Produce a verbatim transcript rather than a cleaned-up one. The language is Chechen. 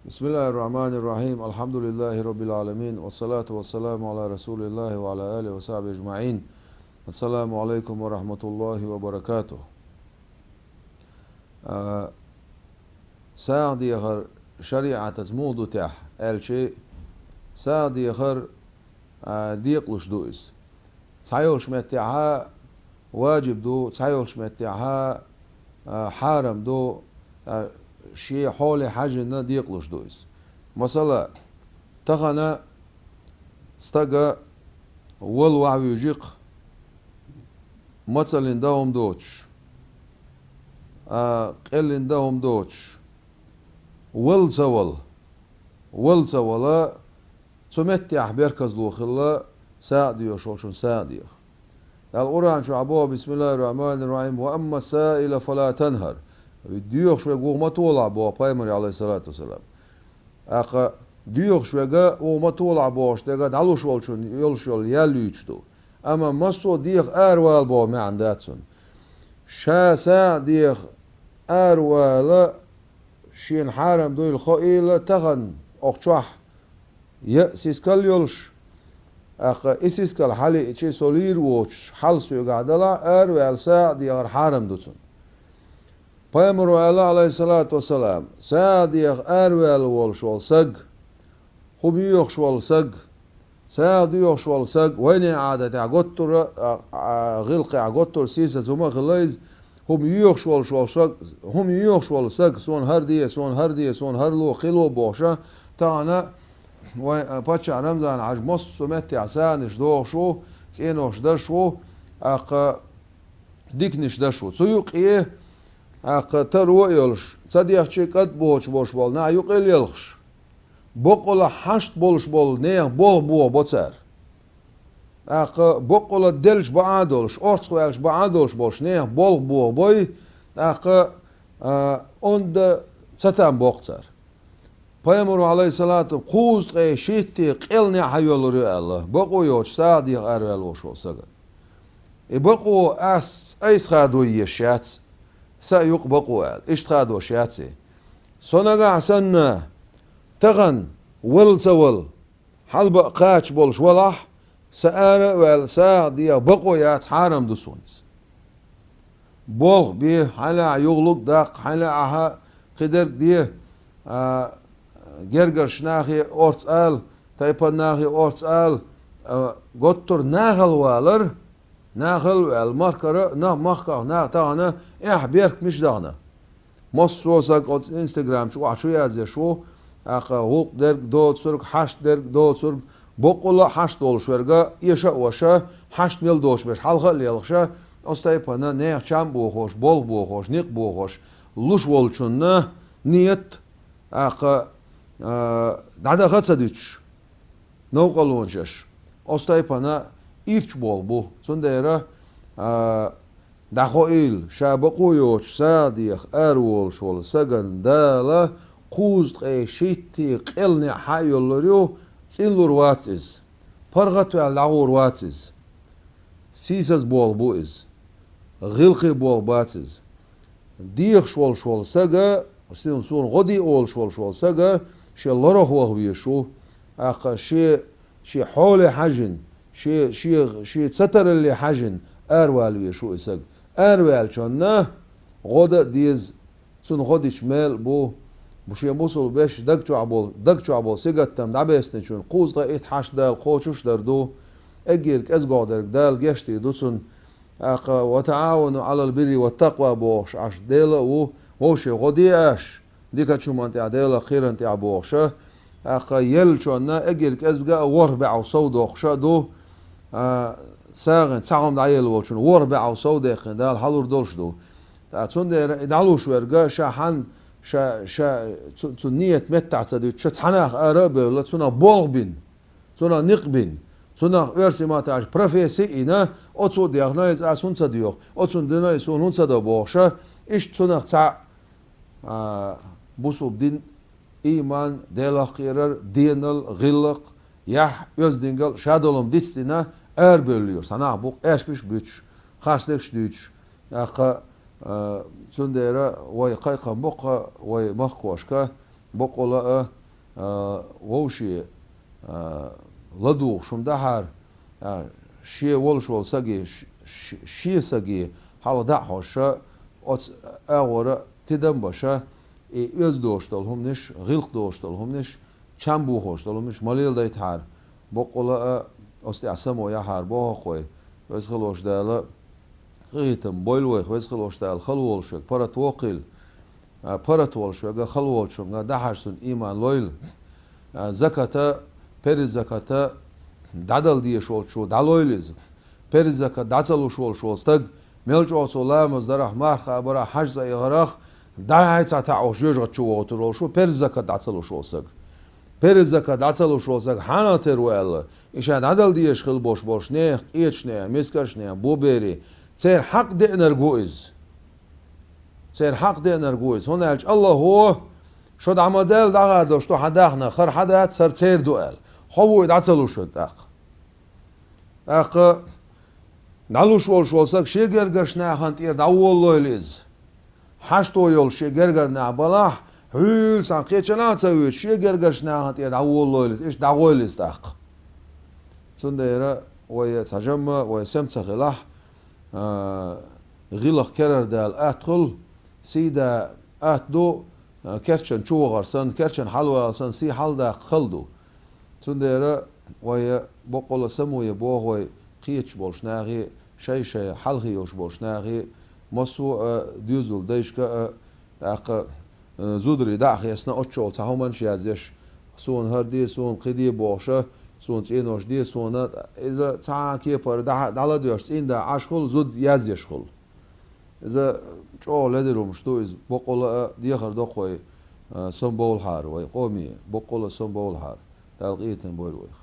بسم الله الرحمن الرحيم. الحمد لله رب العالمين. والصلاة والسلام على رسول الله وعلى آله وصحبه أجمعين. السلام عليكم ورحمة الله وبركاته. А, сагӀа дехар шариӀатаца муха ду техьа аьлча, сагӀа дехар, а, декъалуш ду иза. Цхьайолчу меттехьа важиб ду, цхьайолчу меттехьа, а, хьарам ду, а, шен хьоле хьаьжжина декъалуш ду иза. Масала, тахана стага вала ваха вуьйжи-кх, мацаллин дан хӀума доцуш, а, къеллин дан хӀума доцуш, вала ца вала, вала ца вала, цу меттехь берказло хилла сагӀа доьхуш волчун сагӀа деха. Дала Къуръан чохь боху: «بسم الله الرحمن الرحيم. وأما السائل فلا تنهر». Доьхуш верг вуха ма толахь, боху Пайхамаре, Ӏалайхиссалату вассалам. ТӀаккха доьхуш верг вуха ма толахь бохуш дерг дӀалуш волчун йолуш йолу ял юьйцуш ду. Амма массо а деха аравала боху маьӀна дац цуьнан. Ша сагӀа деха аравала шена хьарам дуйла хоийла тахана, окху чохь я сискал йолуш, тӀаккха и сискал хьалиъча, со лийр воцуш хьал соьгахь далахь, араваьлла сагӀа дехар хьарам ду цунна. Пайхамаро аьлла, Ӏалайхиссалату вассалам, сагӀа деха араваьлла волуш волу саг, хӀума йоьхуш волу саг, сагӀа доьхуш волу саг, вайнехан Ӏадатехь готтура, а, а, гӀиллакхехь готтура сийсаза хӀума а хилла иза, хӀума йоьхуш волуш волу саг, хӀума йоьхуш волу саг, суна хӀара де, суна хӀара де, суна хӀара ло, кхин ло бохуша, тахана вайн, а, паччахь Рамзан-Хьаьжа массо а меттехь сагӀанаш дохуш ву, цӀенош даш ву, тӀаккха диканаш даш ву. Цу юкъе, тӀаккха таро а йолуш, ца дехча а кӀант боцуш болуш болу нах юкъе лелхаш. Бакъалла хьашт болуш болу нехан болх бохабо цара. ТӀаккха бакъалла делча бакъ а долуш, орцах ваьлча бакъ а долуш болуш нехан болх бохабой, тӀаккха, а, онда ца там боккху цара. Пайхамаро, Ӏалайхиссалату, кхузткъе шийтта къелла неӀ хьайоьллур ю аьлла, бакъо йоцуш сагӀа деха араваьлла волуш волу сагана. И бакъо ас айса хадо езаш яц, сан юкъа бакъо аьлла, иштта хадош яц и. Со нагахь санна, тахана, вала ца вала, хьалабаъ кхача болуш валахь, сан ара а ваьлла, сагӀа деха бакъо яц, хьарам ду суна иза. Болх бе, хьан лаьа юхалуг даккха, хьан лаьа ахьа кхидерг де, а, гергарчу нахе орца ала, тайпана нахе орца ала, а, готтур нахала валар, нахала ваьлла, махкара, нах, махках нах тахана, эхь берк миш дахана. Массо а саг оцу Instagram чу охьа чу язъеш ву, тӀаккха гӀуллакх дерг доцург, хьашт дерг доцург, бакъалла а хьашт долуш верга, эша а ваша, хьашт мел доцуш берш хьалха а лелхаша, оцу тайпана нехан чам бохош, болх бохош, некъ бохош, луш волчунна ният, тӀаккха, а, дӀадаха а ца дуьтуш. Новкъарлонаш еш. Оцу тайпана ирча болх бу. Цундела, а, дӀахоийла, ша бакъо йоцуш сагӀа деха араволуш волу сагана Дала кхузткъе шийтта къелла неӀ хьа а йоллур ю, цӀинлур вац иза. ПаргӀат ваьлла дӀагӀур вац иза. Сийсаза болх бу иза. ГӀиллакхе болх бац иза. Дехаш волуш волу сага, суна, суна гӀо де олуш волуш волу сага, шен лорах ваха везаш ву, тӀаккха шен, шен хьоле хьаьжжина, шен, шен, шен цатаралле хьаьжжина аравала везаш ву и сага. Араваьллачунна гӀо дан а деза, цунна гӀо дича мел а бу, бу шен бусулба вешан даг чохь болу, даг чохь болу сигаттам дӀабесничунна кхузткъе итт хьашт Дала кхочуш а дар ду, эггара кӀезгох дерг Дала гечдийр ду цунна. ТӀаккха: «Ва таӀавану Ӏалал бирри ва такъва», бохуш Ӏаш Дела а ву, вовшийн гӀо де аш, дикачу хӀуманна тӀехь, Делах кхеран тӀехь бохуша. ТӀаккха еллачунна эггара кӀезга а ворхӀ бӀе сов доккхуша а ду, а, сагӀина цхьа хӀума дӀаелла волчунна ворхӀ бӀе сов деккхина Дала хьалур долуш ду. ТӀаккха цундела и дӀалуш верга ша хьан, ша, ша, цу, цу ният меттахь ца дуьтуш, ша цхьанах ара а бевлла, цунах болх бина. Цунах некъ бина, цунах оьрсийн маттахь аьлча профессия а йина, оцо дехна иза ас хӀунда ца доьху, оцунна дина иза суна хӀунда ца до бохуша, иштта цунах цхьаъ, а, бусулба дин, ийман, Делах кхерар, денал, гӀиллакх, яхь, оьздангалла, шадолу дицдина арабевллера. Цхьа нах бу-кх аьшпаш а буьтуш, харцдерг а дуьйцуш, тӀаккха, а, цундела вай кхайкхам бу-кх вай махкошка, Боккъала а, а, вовше, а, ладугӀуш хӀума дахьара, а, шен волуш волу саги, ш-, ш-, шен саги хьалха дӀа а хьоьжуш, оцу агӀора тидам а беш, и оьзда долуш долу хӀуманаш, гӀиллакх долуш долу хӀуманаш, чам бохош долу хӀуманаш ма леладайтахьара. Боккъала а оцу тӀехь само яхьара боху-кх вай, Веза хиллачу Дала къинхетам бойла вайх, Веза хиллачу Дала хала волуш верг паргӀат воккхийла, а, паргӀат волуш верг хала волчуьнга дахьаш цунна ийман лойла. А, заката, перз заката дӀадала дезаш волчо дӀалойла иза. Перз закат дӀа ца луш волуш волу стаг, мел чӀогӀа цо ламаз дарах, марха кхабарах, хьаьж цӀа яхарах, дӀа-хьа цхьа таӀош жоьжахати чу вогӀур волуш ву перз закат дӀа ца луш волу саг. Перз закат дӀа ца луш волу саг хьанал тера ву аьлла, и ша дӀадала дезаш хила болуш болчу нехан, къечу нехан, мискачу нехан, боберийн, церан хьакъ деанарг ву иза. Церан хьакъ деанарг ву иза. ХӀунда аьлча АллахӀа шо дӀа ма-делла, дӀагӀадалуш ду хьан дахна, хӀара хьан дац, хӀара церан ду аьлла. Хьо ву и дӀа ца луш верг тӀаккха. ТӀаккха дӀалуш волуш волу саг шен гергарчу нахана тӀера дӀаволалойла иза. Хьашто йолуш шен гергара нах балахь, хьуьлла цхьана кхечанхьа а ца вуьйцуш, шен гергарчу нахана тӀера дӀаволалойла иза, иштта дӀагӀойла иза тӀаккха. Цундела вай цхьа жамма, вай сема ца хилахь, а, гӀиллакх керара дала атта хуьлу, сий да атта ду, а, керчан чу вахар санна, керчан хьалавала санна, сий хьаладаккха хала ду. Цундела вай боккъала а само ян боху вай кхеташ болчу нахе, шай-шай хьалхе йолуш болчу нахе, массо а доьзал дайшка а, тӀаккха, а, зударий дӀа а хецна, оццул цхьа хӀуманаш язъеш, суна хӀара де, суна кхин де бохуш, суна цӀенош де, суна, иза цхьа а кепара дӀа-, дӀаладоьжуш цӀийнда Ӏаш хуьлу, зуда язъеш хуьлу. Иза чӀогӀа ледара хӀуманаш ду, иза боккъала а дехар до-кх вай, а, сама бовлахьара, вай къоме, боккъала а сама бовлахьара. Дала къинхетам бойла вайх.